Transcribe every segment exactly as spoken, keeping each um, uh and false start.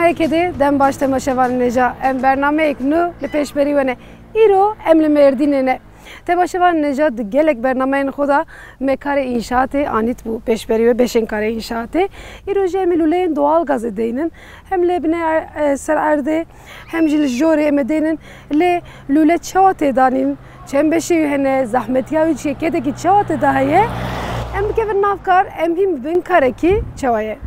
Herkese dem baş temaşevanên hêja, em bernameyek nû li pêşberî we ne. Îro em li Mêrdînê ne. Temaşevanên hêja, di gelek bernameyên xwe de me karê înşaatê anît bû pêşberî we, beşên karê înşaatê. Îro jî em ê lûleyên doğal gazê deynin. Hem li binê er-, e, ser erdê, hem jî li jorê em ê deynin. Lê lûle çawa tê danîn? Çend beşê wî hene? Zehmetiya wî çi ye? Kêdekî çawa tê de heye? Em bikevin nav kar, em hîn bibin karekî çawa ye.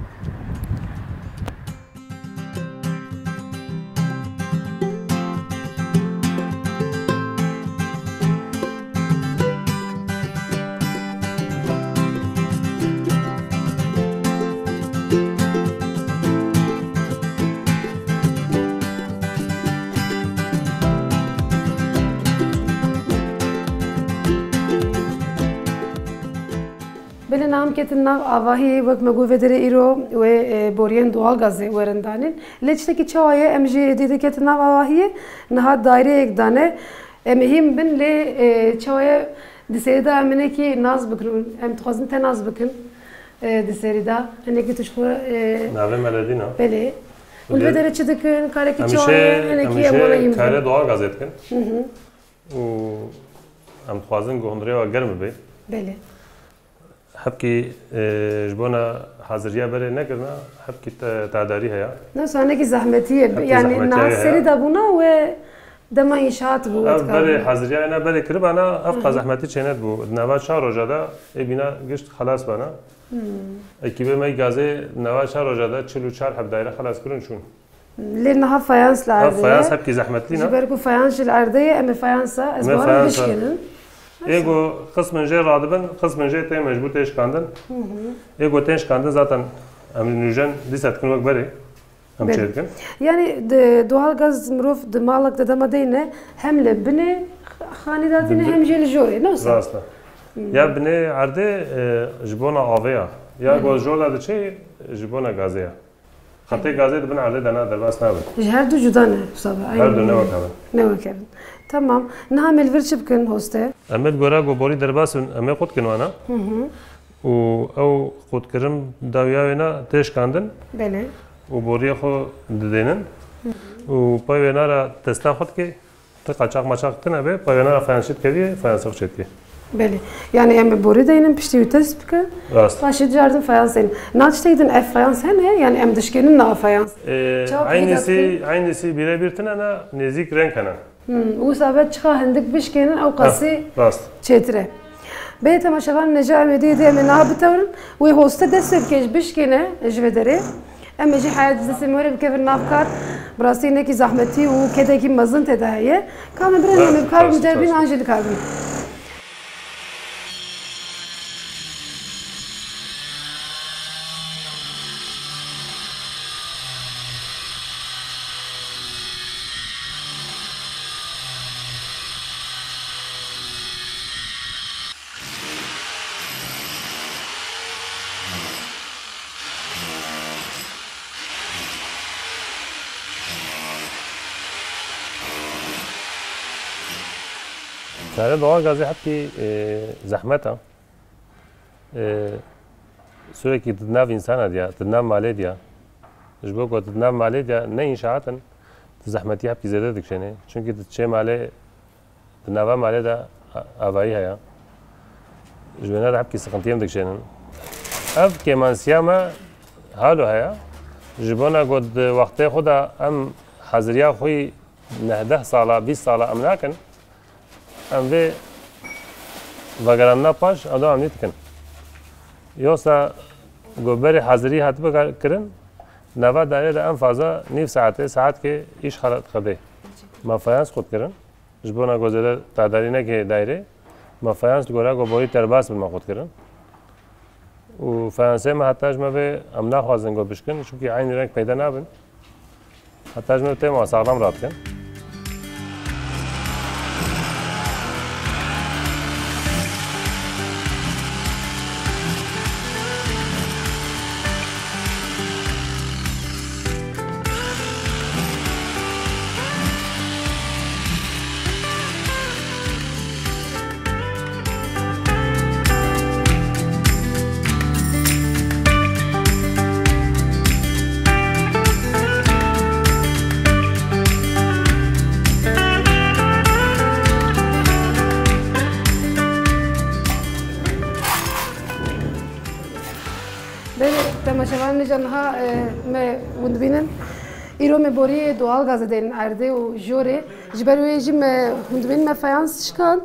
Belê, niha em ketin nav avahiyê, wek me got vê derê îro wê, e, boriyên doğal gazê werin danîn. Lê tiştekî çawa ye, em jî êdî dê ketin nav avahiyê, niha daireyek dane. Em ê hîn bin lê, e, çawa ye, di serî de em hinekî nas bikin û em dixwazin te nas bikin, e, di serî de. Hinekî tu ji xwe, e, Navê me Ledîn e. Belê. Û li vê derê çi dikin, karekî çawa ye, hinekî em wana hîn bin. Em jê karê doğal gazê dikin. Hı hı. Û em dixwazin ku hundirê we germ bibe. Belê. Hepkî, e, ji bona haziriya berê nekirina, hepkî te-, tedarî heye. Ne, sanekî zehmetî ye. Hepkî zehmetî ye. Yanî niha serî de bûna we dema înşaat bû. Ev berê haziriya ne berê kiribana, ev qas zehmetî çênedibû. Di nava çar roja de ê bîna gişt xelas bana. Hmm. Ekîbê me gazê di nava çar roja de çil û çar heb daire xelas kirin çûn. Lê niha fayans li erdê ye. Ev fayans hepkî zehmetlî ne? Ji ber ku fayans jî li erdê ye, em ê fayansa, ez bawerim, bişkênin. Ê ku qismin jê radibin, qismin jê tê mecbûr tê şikandin. Hı hı. Ê ku tên şikandin zaten em nûjen dîsa dikin wek berê. Em çêdikin. Yanî di, doğal gaz mirov di malek de dema deyne hem li binê xanî datîne hem jê li jorê, ne wisa? Rast e. Hı. Ya binê erdê, e, ji bona avê ya. Ya ku jor de diçe ji bona gazê ya. Xetê gazê di bin erdê de ne, derbas nabe. Ji her du cuda ne, wisa be. Her du ne wek hev in. Ne wek hev in. Tamam. Niha em ê li vir çi bikin, hoste? Em ê li gora ku borî derbas bin, em ê qut kin wana. Hı hı. Û ew qutkirin dawiya wê ne tê şikandin. Belê. Û boriyê xwe didênin. Hı hı. Û pey wê ne re testa xwe dike. Ti qaçax maçax tine be, pey wê ne re fayansçî dikevî, fayansê xwe çêdike. Belê. Yanî em bi borî deynin, piştî wî test bikin. Rast. Paşê dijardin fayans deynin. Na tiştek din ev fayans hene, yanî em dişkênin na fayans. Ee, çawa peyda dikin? Eynîsî, eynîsî birebir tine ne, nêzîk reng hene. Hmm, wisa be çiqa hindik bişkênin, ew qasî çêtir e. Heh, rast. Bê temaşevan, neca em ê dê dê em ê niha bitewrin. Wê hoste dest pê bike ji bişkêne ji vê derê. Em ê jî heyet ji destê me were bikevin nav kar. Bi rastî hinekî zehmetî û kedekî mezin tê de heye. Ka em ê birin, em ê bi kar bin, derbîn an jî li kar bin. Kare doğal gazê hepkî, e, zehmet e. E, sürekli di nav însana diya, di nav malê diya. Ji bo ku di nav malê diya ne înşaat in, di zehmetî hepkî zêde dikişêne. Çunkî di çê malê, di nava malê de a-, avayî heye. Ji wêne de hepkî sıkıntiyê dikişênin. Ev kêmansiya me halo heye. Ji bona ku di wextê xwe de em haziriya xwe yî neh deh sala, bîst sala em nakin, em vê vegerandina paş, em dewam nî dikin. Yoksa ku berê hazirî hatibe kirin, nava dairê de en fazla nîv saetê, saetkê îş xelet xebê. Me fayans qut kirin. Ji bona ku zêde tedarî neke dairê, me fayans li gora ku borî derbas bin me qut kirin. Û fayansê me heta ji me vê em naxwazin ku bişkin, çimkî eynî reng peyda nabin. Heta ji me vê têm wan saxlam radikin. Belê, temaşevanên ca niha, e, me hûn dibînin. Îro me boriyê doğal gazê deynin erdê û jorê. Ji ber wê jî me hûn dibînin me fayans şikand.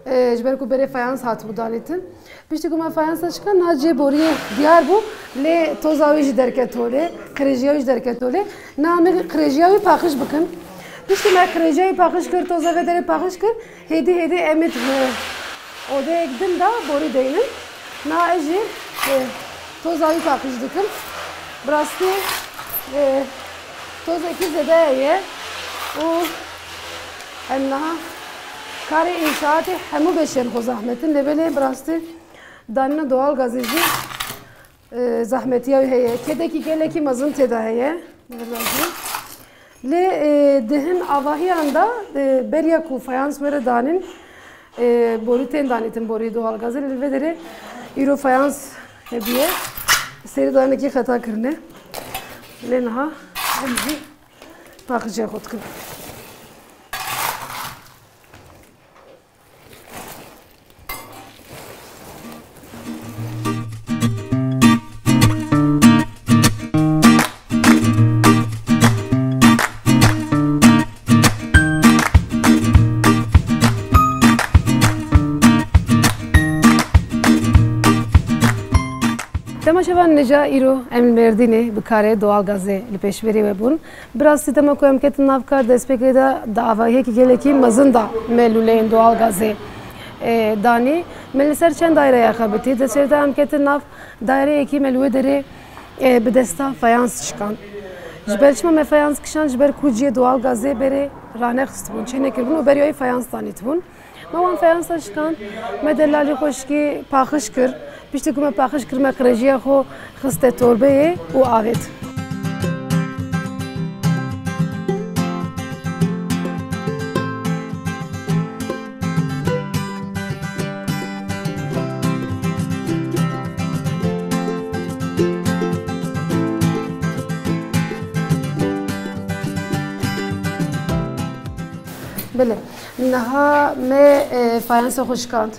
E, ji ber ku berê fayans hatibû danîtin. Piştî ku me fayansa şikand, niha cihê boriyê diyar bû, lê toza wî jî derket holê, qirêjiya wî jî derket holê. Niha me qirêjiya wî paqij bikin. Piştî me qirêjiya wî paqij kir, toza vê derê paqij kir, hêdî hêdî em ê di odeyek din de borî deynin. Niha ez jî, e, toza wî paqij dikim. Bi rastî, e, tozekî zêde ye û em niha karê înşaatê hemû beşên xwe zehmet in, lê belê bi rastî danîna doğal gazê jî, e, zehmetiya wî heye. Kedekî gelekî mezin tê de heye. Lê, e, di hin avahiyan de, e, beriya ku fayans were danîn, e, borî tên danîtin, borî doğal gazê. Lê li vê derê îro fayans hediye. Sêri danekî xeta kirine. Lê niha em jî paqijê xwe dikin. Temaşevan nêca îro em li Mêrdînê bi karê doğal gazê li pêşberî we bûn. Bi rastî dema ku em ketin nav kar destpêkê de di avahiyekî gelekî mezin de me lûleyên doğal gazê, e, danî. Me li ser çend daireya xebitî. Destpêkê de em ketin nav daireyekî me li wê derê, e, bi desta fayans şikand. Ji ber çima me fayans kişand? Ji ber ku cihê doğal gazê berê ranexistibûn, çênekiribûn û beriya wî fayans danîtibûn. Me wan fayansa şikand, me delalî xweşikî paqij kir. Piştî ku me paqij kir, me qirêjiya xwe xiste torbeyê û avêt. Belê. Niha me, e, fayansa xwe şikand.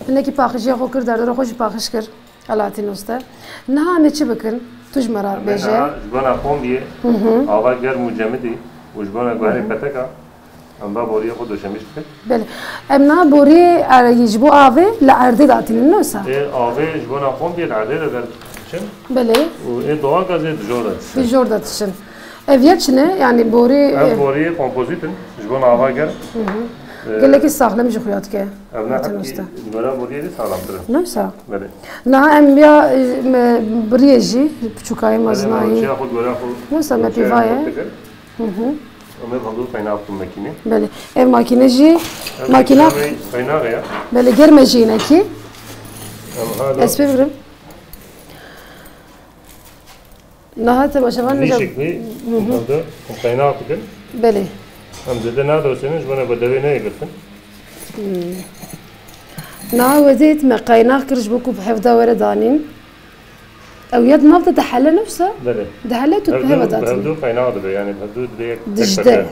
Hinekî paqijiya xwe kir, derdora xwe jî paqij kir. Alaaddin Usta. Niha em ê çi bikin? Tu ji me re bêje. Niha ji bona kombiyê, Hı hı. ava germ û cemidî û ji bona guherê Hı hı. peteka, em ba boriyê xwe doşemîş bikin. Belê. Em niha boriyê ereyî ji bo avê li erdê datînin, ne wisa? Ê avê ji bona kombiyê li erdê de derdiçin. Belê. Û ê doğal gazê di jor de dişin. Di jor de dişin. Ev ya çi ne? Yani borî, Ev e, boriyê kompozît in, ji bona ava germ. Hı hı. E, Gelekî saxlem ji xuya dike. Ev ne Alaaddin hepkî Usta. Li bera boriyê de sağlamtir in. Ne wisa? Belê. Niha em ya, e, me biriyê jî, piçûkayê Belê, mezinayî. me çiya xwe, gora xwe, Ne wisa me me çiya pîvaye. xwe dikir. Hı hı. Em ê xwe qeynax bikin makîne. Belê. Ev makîne jî, Ev makîna makîna qeynaxê ya. Belê, germ e jî yinekî. Em hala Ez pê birim. Niha temaşevan Vî niha şeklî Hı hı. em de qeynax dikin. Belê. Em zêde nadewsênin, ji bona bedewê neyê girtin. Hmm. Niha wezît me qeynax kir ji bo ku bi hevda were danîn. Ew ya di nav de dihele, ne wisa? Belê. Dihele tu bi Hevdu, heva bi datînî. hevdu qeynax dibe, yani bi hevdu dibe yek tek Dijde. perçe.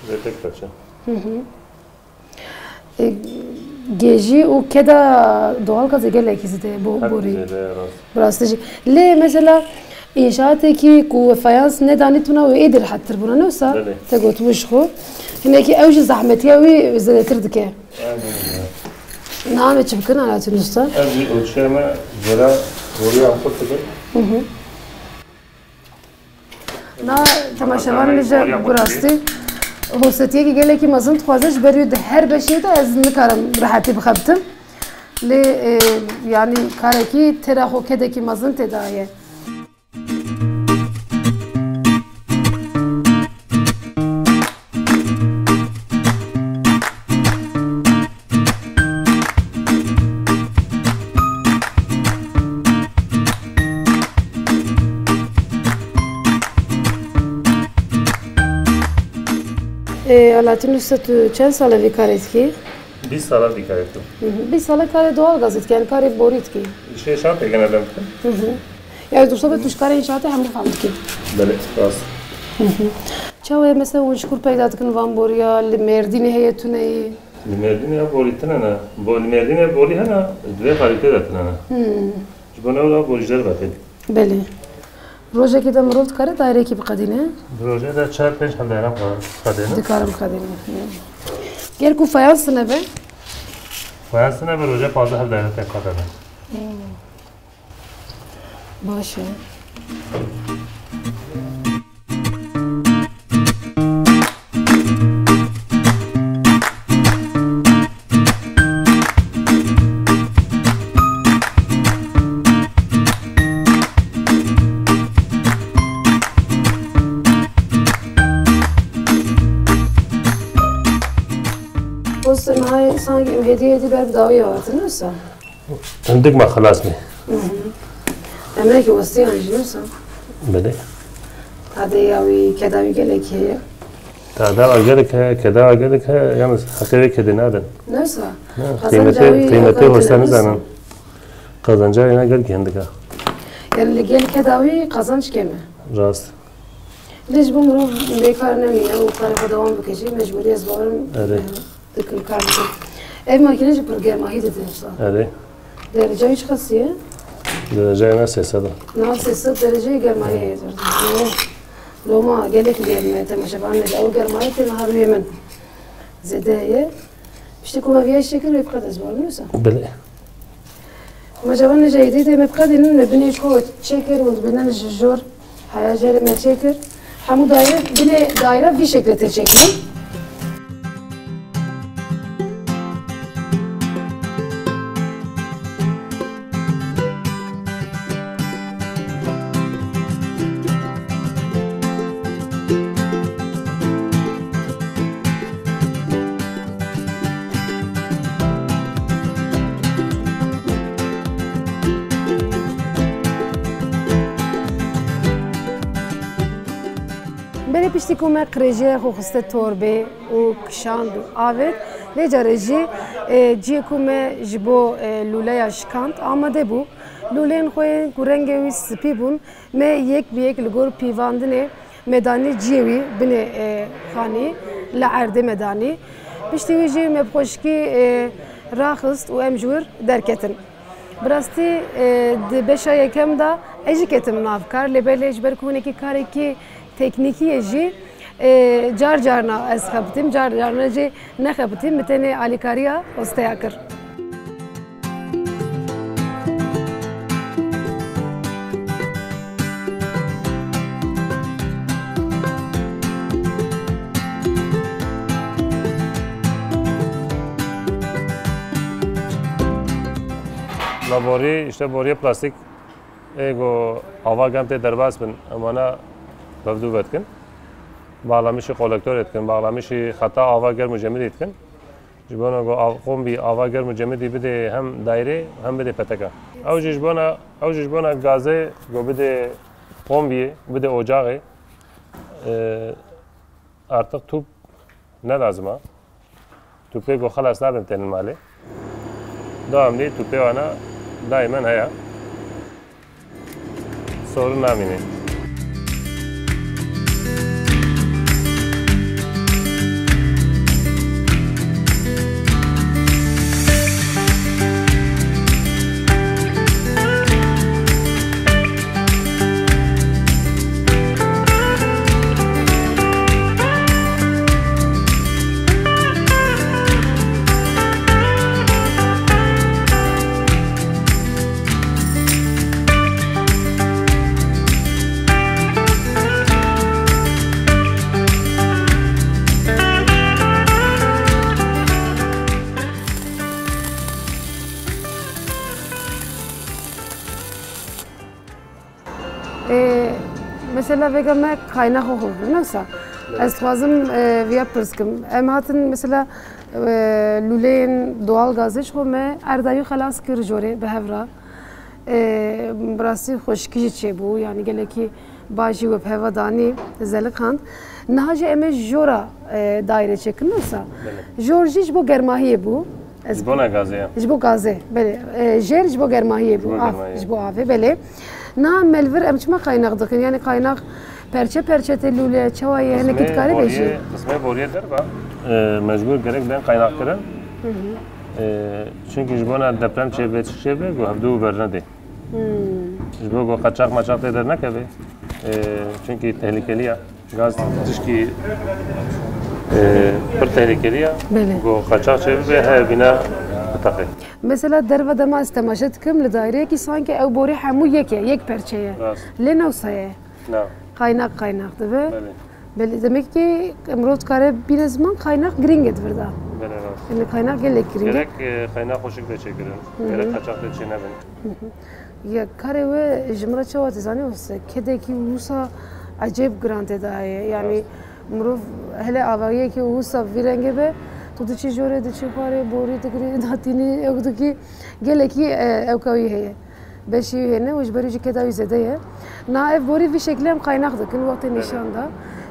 Dibe tek perçe. Hı hı. E, gêjî û keda doğal gazê gelekî zêde bo-, Her borî. zêde, rast. Bi rastî jî. Lê mesela înşaatekî ku fayans nedanî tuna û êdî rehettir bûna, ne wisa? Belê. Te got wişxo. Hinekî ew jî zehmetiya wî zêdetir dike. Aynen öyle. Niha em ê çi bikin, Alaaddin Usta? Ev jî ölçüye me göre boruya xurt dibin. Hı hı. Na temaşevanê ji bi rastî hosetiyekî gelekî mezin dixwaze, ji ber wî di her beşê de ez nikarim rehetî bixebitim. Lê, e, yanî karekî têra xwe kedekî mezin tê de ye. Ê, Alaaddin Usta, tu çend sal e vî karê dikî? Bîst sal e vî karê dikim. Hı hı. Bîst sal e karê doğal gazê dikî, yani karê borî dikî. Şeş an pêkene dem dikim. Hı hı. Yani dostlar, tu ji karê înşaatê hemû fam dikî. Belê, rast. Hı hı. Çawa ye mesela hûn ji kur peyda dikin van boriya, li Mêrdînê heye tune ye? Li Mêrdînê ev borî tune ne. Bo-, li Mêrdînê ev borî hene, di vê kalîte de tune ne. Hmm. Ji Bona wilo bo ji derve tê. Belê. Rojekê de mirov dikare dairekî biqedîne? Di rojê de çar pênc hevdayran biqedîne. Dikarim biqedîne. Ger ku fayans tune be? Fayans tune be, roje panzdeh hevdayran tê biqedîne. Baş e. Posta nayê, sanki em hêdî hêdî ber bi dawî ya hatin, wisa? Hindik me xilas bî. Emrekî westiyan jî, wisa? Belê. Tadeya wî, keda wî gelek heye. Tadeya gelek heye, keda gelek heye, yalnız heqê wê kedê nadin. Ne wisa? Ha, qezenca qîmetê, wî qîmetê wisa nizanin. Qezenca wî ne gelek hindik e. Yani li gel keda wî qezenc kêm e. Rast. Lê ji bo mirov bêkar nemîne û karê xwe dewam bike jî, mecbûrî ez bawerim, Erê. e, dikin kar dikin. Ev makîne jî pir germahî dide wisa. Erê. Derece wî çiqas ye? Derece ne sê sed e. Niha sê sed dereceyê germahî heye. Loma gelek germ e, temaşevan ne ew germahî tê niha rûyê min zêde heye. Piştî ku me viya şekil wê biqede ez bawerim wisa. Belê. Xwe me cavan necayîdî dê me biqedînin, me binê ku çêkir û dibînin ji jor heya jê re me çêkir. Hemû daire, binê daire vî şekilê tê çêkirin. Belê piştî ku me qirêjê xwe xiste torbê û kişand û avêt, lê carê jî, e, ciyê ku me ji bo, e, lûleya şikand amade bû. Lûleyên xwe yên ku rengê wî spî bûn, me yek bi yek li gor pîvandinê me danî ciyê wî binê, e, xanî, li erdê me danî. Piştî wî jî me bi xweşikî, e, raxist û em ji wir derketin. Bi rastî, e, di beşa yekem de ez jî ketim nav kar, lê belê ji ber ku hinekî karekî teknîkî ye jî, e, car carna ez xebitîm, car carna jî nexebitîm, bi tenê alîkariya osteya kir. La borî, işte boriyê plastîk ê ku ava germ tê derbas bin, em wana hevdû vedikin. Bağlamışî kolektorê dikin, bağlamışî xeta ava germ û cemidî dikin. Ji bona ku av-, kombî ava germ û cemidî bidê hem daîrê hem bidê peteka. Ew jî ji bona, ew jî ji bona gazê ku bidê kombiyê, bidê ocaxê, e, artık tûp ne lazim e. Tûpê ku xelas nabin tên malê. Dewamlî tûpê wana daimen heye. Sorun namîne. Ê, mesela vêga me kaynaxa xwe kir, ne wisa? Evet. Ez dixwazim, e, viya pirs kim. Em hatin mesela, e, lûleyên doğal gazê ji xwe me erdayî xelas kir jorê bi hev re. E, bi rastî xweşikî jî çêbû, yanî gelekî baş jî we bi heva danî, zeliqand. Niha jî em ê ji jora, e, daîre çêkin, ne wisa? Belê. Jor jî ji bo germahiyê bû. Ez Ji bona gazê ya. Ji bo gazê, belê. E, jêr ji bo germahiyê bû. Ji bo Av, germahiyê. Ji bo avê, belê. Niha me li vir em çima qaynax dikin? Yanî qaynax perçe perçe tê lûle, çawa ye? Hinekî dikarî bêjî? Qismê boriyê derve, e, mecbûr gerek bên qaynax kirin. Hı hı. E, çünkü ji bona deprem çêbe, çi çêbe, ku hevdû bernedê. Hmm. Ji bo ku qeçaq meçaq tê dernekeve. E, çunkî tehlikeli ye. Gaz tişkî, e, pir tehlikeli ye. Belê. Ku qeçaq çêbibe, her bîne biteqe. Mesela derve dema ez temaşe dikim, li daireyekî sanki ew borî hemû yek e, yek perçe ye. Rast. Lê ne wisa ye. Na. Qaynak qaynak dibe. Belê. Belê, demek ki mirov dikare bîne ziman qaynak girîng e di vir de. Belê, rast. Yani qaynak gelek girîng e. Gerek, e, qaynak xweşik be çêkirin. Hı hı. Gerek qeçaq tê çênebin. Hı hı. Ya karê we ji min re çawa dizanî wisa, kedekî wisa ecêb giran tê de heye. Yani rast. Mirov hele avahiyekî wisa vî rengê be, tu diçî jorê, diçî xwarê, borî digirî, datînî, ew dikî gelekî, e, ewka wî heye. Beşî wî hêne û ji ber wî jî keda wî zêde ye. Na ev borî vî şeklî em qaynax dikin wextê nîşan da.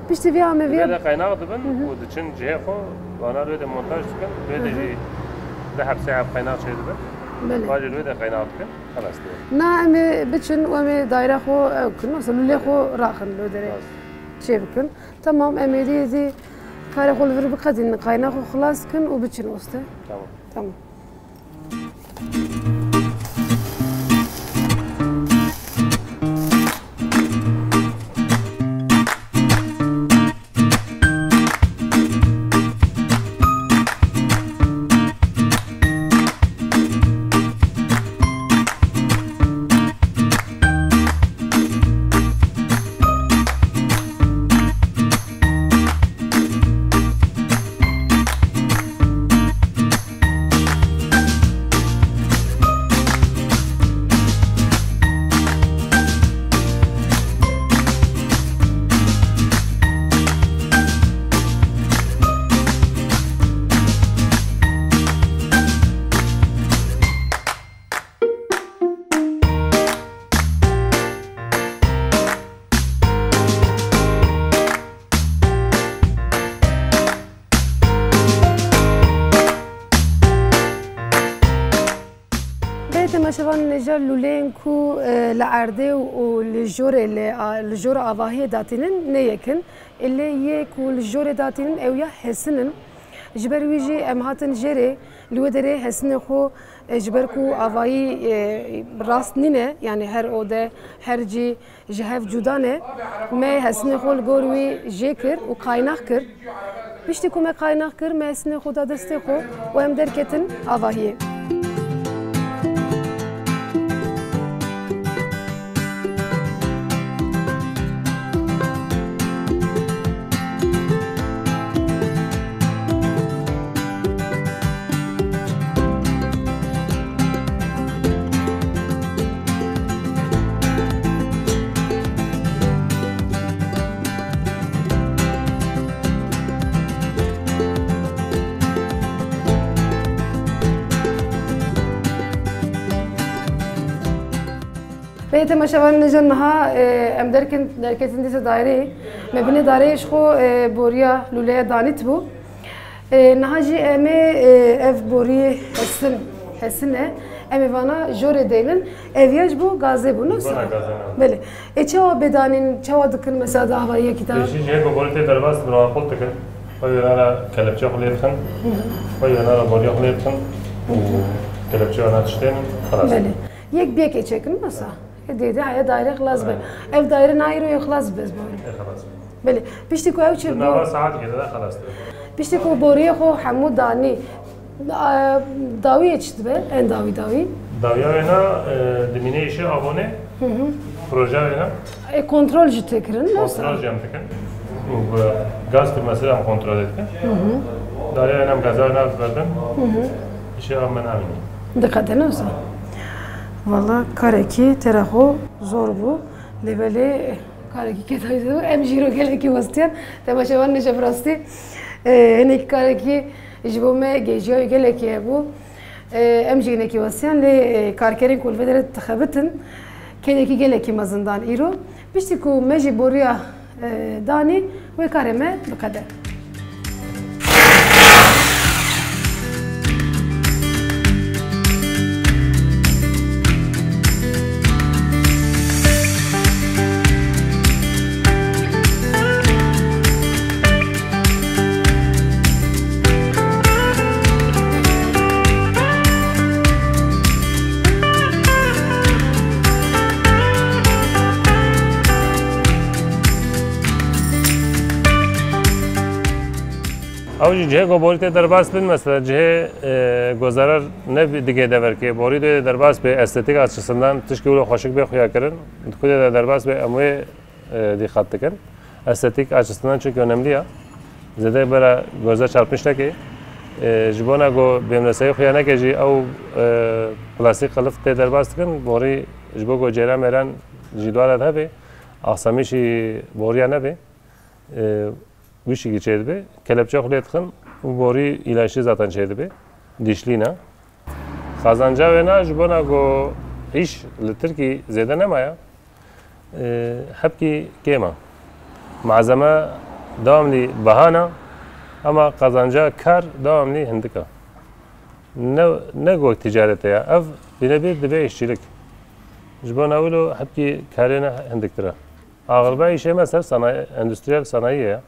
Piştî vî amê vî. Lê de qaynax dibin û diçin cihê xwe, wana lê de montaj dikin, lê de jî du heb sê heb qaynax çêdibin. Belê. Pajê lê de qaynax dikin, xelas dibe. Na em ê biçin û em ê daîra xwe ew kin, mesela lûlê xwe raxin lê derê. Rast. Çê bikin. Tamam, em êdî êdî karê xwe li vir biqedînin, qaynax xwe xilas kin û biçin oste. Tamam. Tamam. Belê temaşevanên hêja, lûleyên ku, e, li erdê û li jorê, li a-, li jor avahiyê datînin ne yek in. Lê yê ku li jorê datînin ew ya hesin in. Ji ber wî jî em hatin jêrê, li wê derê hesinê xwe, e, ji ber ku avahî, e, rast nîne, yani her ode, her cî ji hev cuda ne, me hesinê xwe li gor wî jê kir û qaynax kir. Piştî ku me qaynax kir, me hesinê xwe da destê xwe û em derketin avahiyê. Belê temaşevanên hêja, niha, e, em derkin, derketin dîsa daîreyê. Me binê daîreyê ji xwe, e, boriya lûleya danîtibû. E, niha jî em ê, e, ev boriyê hesin, hesin e. Em ê vana jorê deynin. Ev ya ji bo gazê bû, ne wisa? Ji bo gazê, ne. Belê. E, çawa bê danîn, çawa dikin mesela di avahiyekî de? Pêşî jê ku borî tê derbas dibin, wan qul dikin. Xwe wêna re kelepçe xwe lê dixin. Xwe wêna re boriya xwe lê dixin. Û kelepçe wana tiştên, xelas. Belê. Yek bi yekê çêkin, ne wisa? Ê dê dê heye daîre xilas be. Aynen. Ev daîre na îro yê xilas be, ez bawer. Ê xilas be. Belê. Piştî ku ew çi... Di nava saetekê de xelas dibe. Piştî ku boriyê xwe hemû danî, a, dawiyê çi dibe? En dawî dawî. Dawiya wê na, e, dimîne îşê abonê, hı hı, proje wê na. E, kontrol jî tê kirin, ne wisa? Kontrol jî em dikin. Û bi gaz tu mesela em kontrol dikin. Hı hı. Dawiya wê na em gaza wê na diberdin. Hı hı. Îşê av me namîne. Diqede, ne wisa? Valla karekî tera xwe zor bû. Lê belê karekî kedayî de em jî îro gelekî westiyan. Temaşevanên hêja, bi rastî, e, hinekî karekî ji bo me gêjiya wî gelekî hebû. E, em jî hinekî westiyan, lê, e, karkerên ku li vê derê dixebitin, kedekî gelekî mezin dan îro. Piştî ku me jî boriya, e, danî, wê karê me biqede. Ew jî cihê ku borî tê derbas bin, mesela cihê, e, ku zerar ne digê deverkê, borî dê derbas bê, estetîk açısından tişkî wilo xweşik bê xuya kirin, di ku dê de derbas bê, em wê, e, dîqat dikin. Estetîk açısından çünkü önemli ya. Zêde bera göze çarpmış neke. E, ji bona ku bêmneseyî xuya neke jî ew, e, plastîk qilif tê derbas dikin, borî ji bo ku cêra mêran jî dua de hebe, axsamîşî boriya nebe. E, wî şikî çêdibe. Kelepçe xwe lê dixin û borî îlaçlî zaten çêdibe. Dişlî ne. Qazanca wê ne ji bona ku îş li Tirkî zêde nemaye. E, hepkî kêm e. Malzeme dewamlî biha ne, ama qazanca kar dewamlî hindik e. Ne, ne ku ticarete ye. Ev birebir dibe îşçilik. Ji bona wilo hepkî karê ne hindiktir e. Axirbe îşê me ser sanayi, endüstriyel sanayiye ye.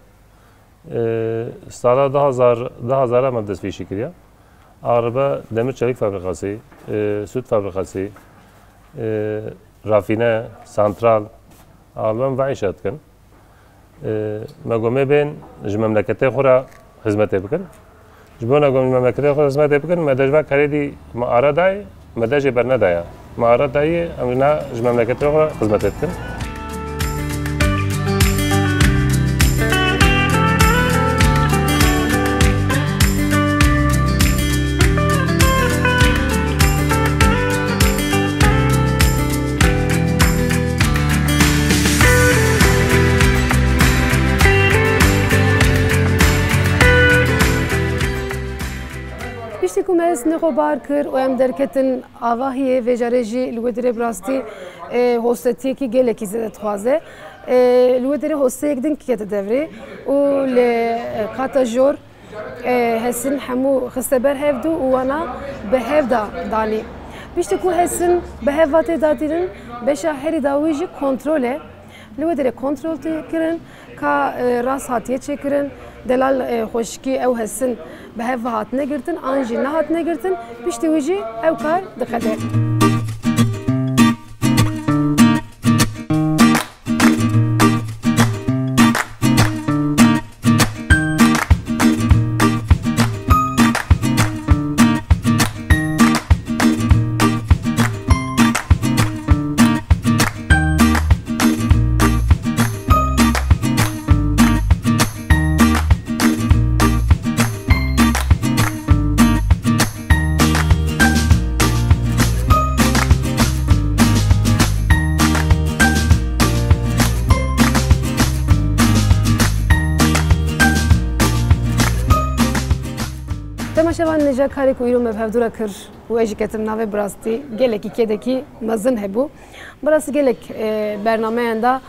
E, sala du hazar, du hazara me bi dest vê îşê kiriye. Axirbe demir çelik fabrikası, e, süt fabrikası, e, rafine, santral, axirbe em va îşe dikin. E, me got me bên ji memleketê xwe re xizmetê bikin. Ji bona ku em ji memleketê xwe xizmetê bikin, me dejva karê dî me ara dayê, me dejê bernedaya. Me ara dayê, em na ji memleketê xwe xizmetê dikin. Piştî ku me sinê xwe bar kir û em derketin avahiyê, vê carê jî li wê derê bi rastî, e, hostetiyekî gelekî zêde dixwaze. E, li wê derê hosteyek din kete devrê û li, e, qata jor, e, Hesin hemû xiste ber hevdû û wana bi hev da danî. Piştî ku Hesin bi hev va tê dadînin, beşa herî dawî jî kontrol e. Li wê derê kontrol tê kirin, ka, e, rast hatiye çêkirin, delal, e, xweşikî ew Hesin bi hev ve hatine girtin, an jî nehatine girtin, piştî wî jî ew kar diqede. Temaşevan, nêja karê ku îro me bi hevdû re kir û ez jî ketim navê, bi rastî gelekî kêdekî mezin hebû. Bi rastî gelek, e, bernameyan de,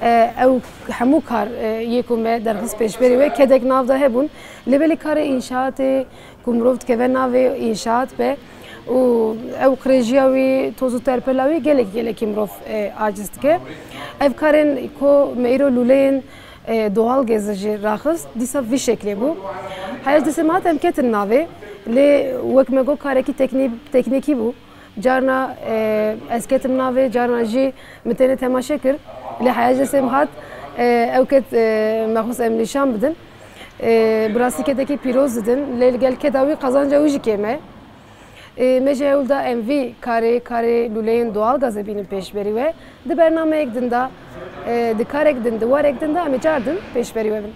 e, ew hemû kar, e, yê ku me derxist pêşberî wê kêdek nav de hebûn. Lê belê karê înşaatê ku mirov dikeve navê înşaat be û ew qirêjiya wî, toz û terpela wî gelek, gelekî mirov, e, aciz dike. Ev karên ku me îro lûleyên, e, doğal gazê jî raxist, dîsa vî şeklê bû. Heya ji destê me hat em ketin navê, lê wek me got karekî teknî-, teknîkî bû. Carna, e, ez ketim navê, carna jî min tenê temaşe kir. Lê heya ji destê min hat, e, ew ket, e, me xwest em nîşan bidin. E, bi rastî kedekî pîroz didin, lê li gel keda wî qazanca wî jî kêm e. E, me ji hewl da em vî karê, karê lûleyên doğal gazê bînin pêşberî we. Di bernameyek din de, e, di karek din, di warek din de em ê car din pêşberî we bin.